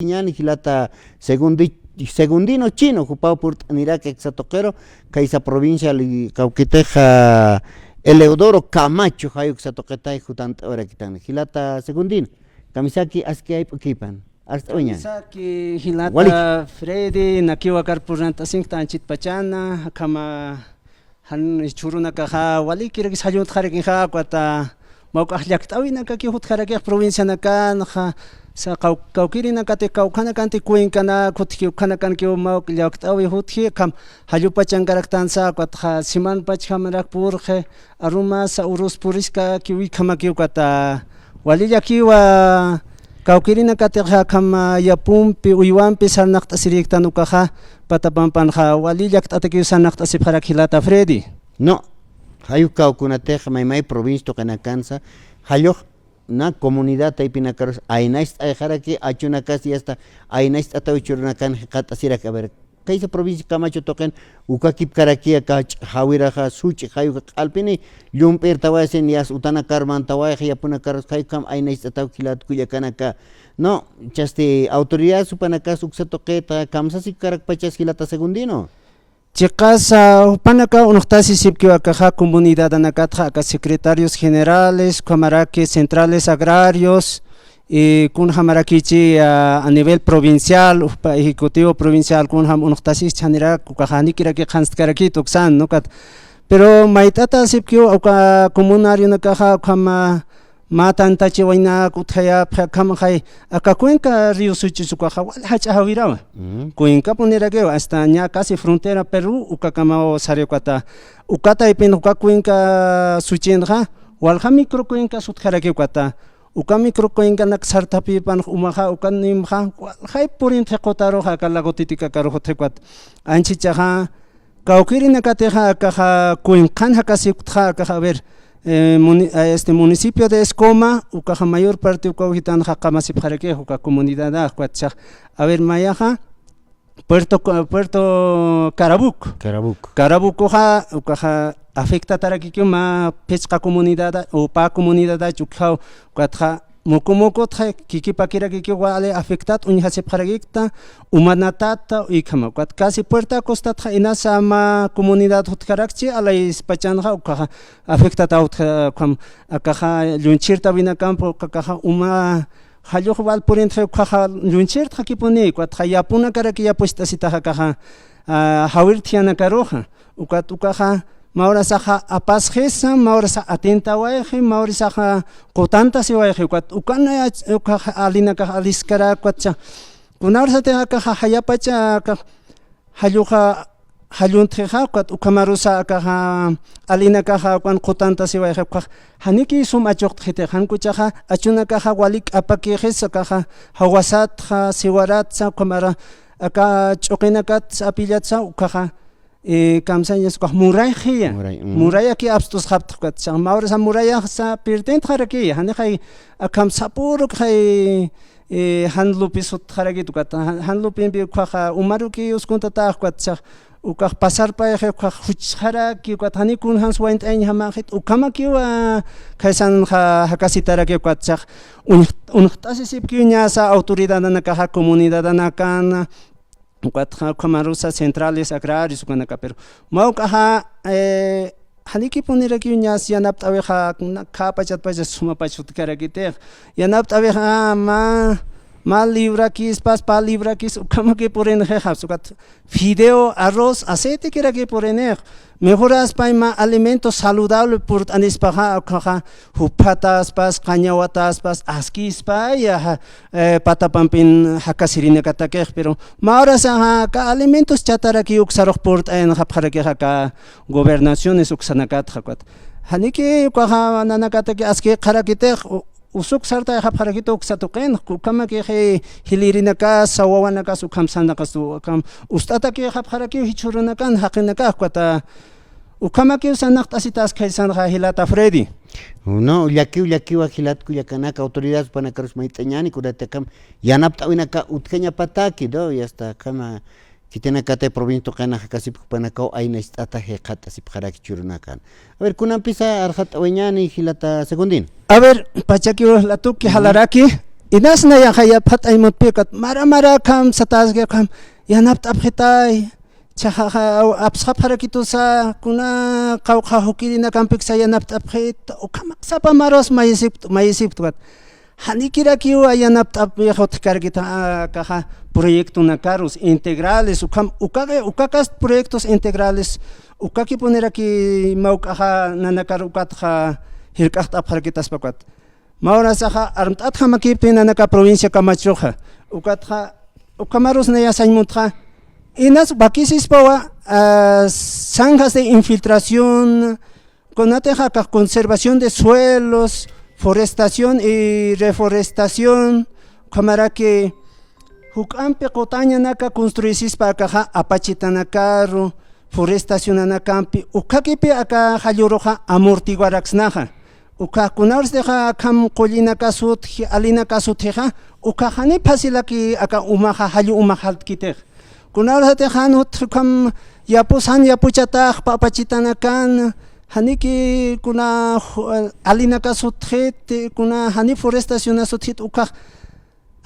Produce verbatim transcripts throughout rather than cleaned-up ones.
Ñani jilata Segundi-, Segundino Chino, jupaw purt'aniraki aksa tuqiru, khaysa provincial, kawkitixa Eleodoro Camacho, jay uksa tuqitay jutant'awirakitan. Jilata Segundino, kamisaki aski ayp'ukipan. Arst'awañäni. Kamisaki jilata Walik. Freddy, nakiw akar purt'anisinkta anchhitpachana, akhama jan jichhürunakaxa walikirakis jalluntxarakixa, ukat mä juk'ax llakt'äwinakakiw jutjarakix provincianakanxa, sa kaw-, kawkïrinakatix kawkhanakanti cuencanak jutji, ukhanakankiw mä juk'a llakt'äwi jutji, akham jallupachankaraktansa, ukatxa simanpachjamarak purxi, arumasa urus puriskakiw, ukhamakiw ukat walillakiwa, kawkïrinakatixa akham yapumpi, uywampi sarnaqt'asirïktan ukaxa, Patapampanxa wali llakt'atakiw sarnaqt'asipxarak jilata Freddy. No, jay uk kawkïrinakatix may may provincia tuqinakansa, jallux na comunidad taypinakarus aynacht'ayxaraki, achunakas y hasta aynacht'ataw jichhürunakan jikxatasirak, a ver, kaysa provincia Camacho tuqin ukakipkaraki aka jawiraxa such'i jay uka q'alpini, llump'irtawayasin, yasta utanakar mantawayxi, yapunakarus jay ukham aynacht'ataw jilat kullakanaka. No, chasti autoridades jupanakas uksa tuqita kamsasipkarakpachas jilata Segundino. Chiqasa, jupanakaw uñjtasisipkiw akaxa comunidadanakatxa, aka secretarios generales, ukhamaraki centrales agrarios, y kunjamarakichi, a, a nivel provincial, ujpa ejecutivo provincial, kunjam uñjtasis chanirak, ukaxa janikiraki qhanstkarakit uksan, ¿no? Ukat, pero mayt'atasipkiw uka comunarionakaxa, ukhama mä tantachiwaynak utjayapxi, akhamxay, aka cuenca río Such'is ukaxa wal jach'a jawirawa. Mm. Cuencapunirakiw, hasta ña casi frontera Perú, ukakamaw sari ukata. Uka taypin uka cuenca Such'inxa, walja microcuencas utjaraki ukata. Uka microcuencanak sarthapipan umaxa, uka nimxa, waljay purintxi qutaruxa, aka lago Titicacaruxa utji ukat. Anchhichaxa, kawkïrinakatixa akaxa cuencan jakasipktxa akaxa, a ver, eh, muni-, a este municipio de Escoma, ukaxa mayor parte ukaw jitanxa qamasipxaraki, uka comunidad, ukat chax. A ver, mayaxa, Puerto Co-, Puerto Carabuco. Carabuco. Carabucoxa, ukaxa afectatarakikiw mä phisqa comunidad, o pä comunidad, ukhaw, ukatxa, Muku Mukutxa kikipakirakikiw wali afectat uñjasipxarakikta, Umanatata, ukhama. Ukat casi Puerto Acostatxa inasa mä comunidad jutjarakchi, alayispachanxa ukaxa afectata jutja, ukham, akaxa llunchirtawinakampi, ukaxa uma jallux wal purintxi ukaxa llunchirtxakipuni, ukatxa yapunakaraki yapucht'asitaxa akaxa, a, jawir thiyinakaruxa. Ukat ukaxa, mä urasaxa apasxisa, mä urasa atintawayxi, mä urasaxa qutantasiwayxi, ukat ukan, eh, ukaxa alinakax aliskarak, ukat cha, kuna urasatix akaxa jayapacha, akax jalluxa, jalluntxixa, ukat ukhamarusa akaxa alinakaxa ukan qutantasiwayxi, ukax janiki sum achuqtxiti, jan kuchaxa achunakaxa wali k'apakixisa, akaxa jawasatxa, siwaratsa, ukhamara aka ch'uqinakatsa, apillatsa, ukaxa, eh, kamsañas ukax murayxiya. Muray, mm. Murayaki apst'usxaptxa ukat, chax mä urasa murayaxsa pirtintxarakiya, janixay akham sapürukxay, eh, jan lupis jutxarakit ukat, jan, jan lupimpi ukaxa umaruki uskuntatax ukat, chax ukax pasarpayxi ukax juchxaraki ukat, jani kunjams waynt'ayañjamäxit, ukhamakiwa khaysanxa jakasitaraki ukat, chax uñj-, uñjt'asisipkiw ñasa autoridadanakaxa, comunidadanakana, ukatxa ukhamarusa centrales agrarios ukanaka, pero mä ukaxa, eh, janikipunirakiw ñas yanapt'awixa, kuna khapachatpachas sumapach jutkarakitix. Yanapt'awixa, ah, mä, mä librakispas, pä librakis, ukhamaki purinxixaps, ukat fideo, arroz, aceitekiraki purinix. Mejoraspay mä alimento saludable purt'anispaxa, ukaxa, juphataspas, qañawataspas, askispay, aja, eh, patapampin jakasirinakatakix, pero mä urasaxa aka alimentos chataraki uksarux purt'ayanxapxarakix aka gobernaciones uksanakatxa, ukat. Janiki ukaxa nanakataki askïqxarakitix, u-, usuk sartayxapxarakit uksa tuqinx, ukhamakixi jilïrinakasa, wawanakas, ukham sarnaqastu, ukham ust'atakïxapxarakiw jichhürunakan, jaqinakax, ukata, ukhamakiw sarnaqt'asitas khaysanxa jilata Freddy. No, llakiw, llakiwa jilat kullakanaka, autoridades jupanakarus mayt'añäni, kunatï akham yanapt'awinaka utjañapataki, ¿no? Y hasta akhama khitinakatï provincia tuqina jakasipki jupanakaw aynacht'ata jikxat'asipxaraki jichhürunakan. A ver, kunampisa arxat'awayañäni jilata Segundino. A ver, pachakiw latuki jalaraki, Inas nayaxa yapxataymutpi ukat mara mara akham sataski akham yanapt'apxitay. Chhaxa apsxapxarakitusa kuna qawqha jukirinakampixa yanapt'apxit, ukhamax sapa marus mayisipkt, mayisipkt ukat. Janikirakiw yanapt'apix utjkarakit akaxa proyectonakarus integrales, ukham, uka, ukakast proyectos integrales, ukakipuniraki mä juk'axa nanakar ukatxa jirk'axt'apxarakitaspa ukat. Mä urasaxa armt'atjamakipti nanaka provincia Camachoxa. Ukatxa, ukhamarus naya sañmutxa. Inas wakisispawa, ah, zanjas de infiltración, kunatixa akax conservación de suelos, forestación y reforestación, ukhamaraki juk'ampi qutañanaka construisispa akaxa apachitanakaru, forestacionanakampi, ukhakipi aka jalluruxa amortiguaraksnaxa. Ukhax kunarstixa akham qullinaka sutji, alinaka sutjixa, ukhax jani facilaki aka umaxa, jallu umax jaltkitix. Kunarstix jan utj ukham yapus jan yapuchatax apachitanakan, janiki kuna ju-, alinaka sutjit, kuna jani forestaciona sutjit, ukhax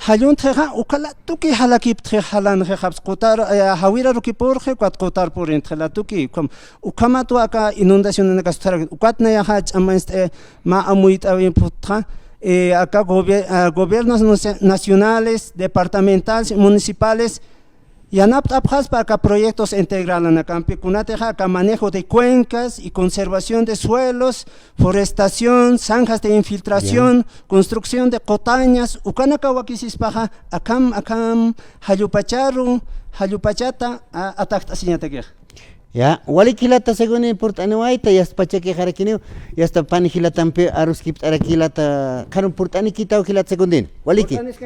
jalluntxixa, ukhala tuki jalakiptxix, jalanxixapsa, qutar, eh, jawirarukipurxi, ukat qutar purintxi la tuki, ukham, ukhamatwa aka inundacionanaka sutjarakit, ukat nayaxa ch'amanst'i, mä amuyt'äwimp utjxa, eh, aka gobier-, ah, gobiernos nacio-, nacionales, departamentales, municipales, yanapt'apxaspa aka proyectos integralanakampi, kunatixa aka manejo de cuencas y conservación de suelos, forestación, zanjas de infiltración, construcción de qutañas, ukanaka wakisispaxa, akham, akham, jallupacharu, jallupachata, a-, atajt'asiñatakix. Ya, walik jilata Segundin purt'aniwayta, yasta pachakixarakiniw, yasta pani jilatampi aruskipt'araki jilata, qhanun purt'anikitaw jilata Segundin. Waliki.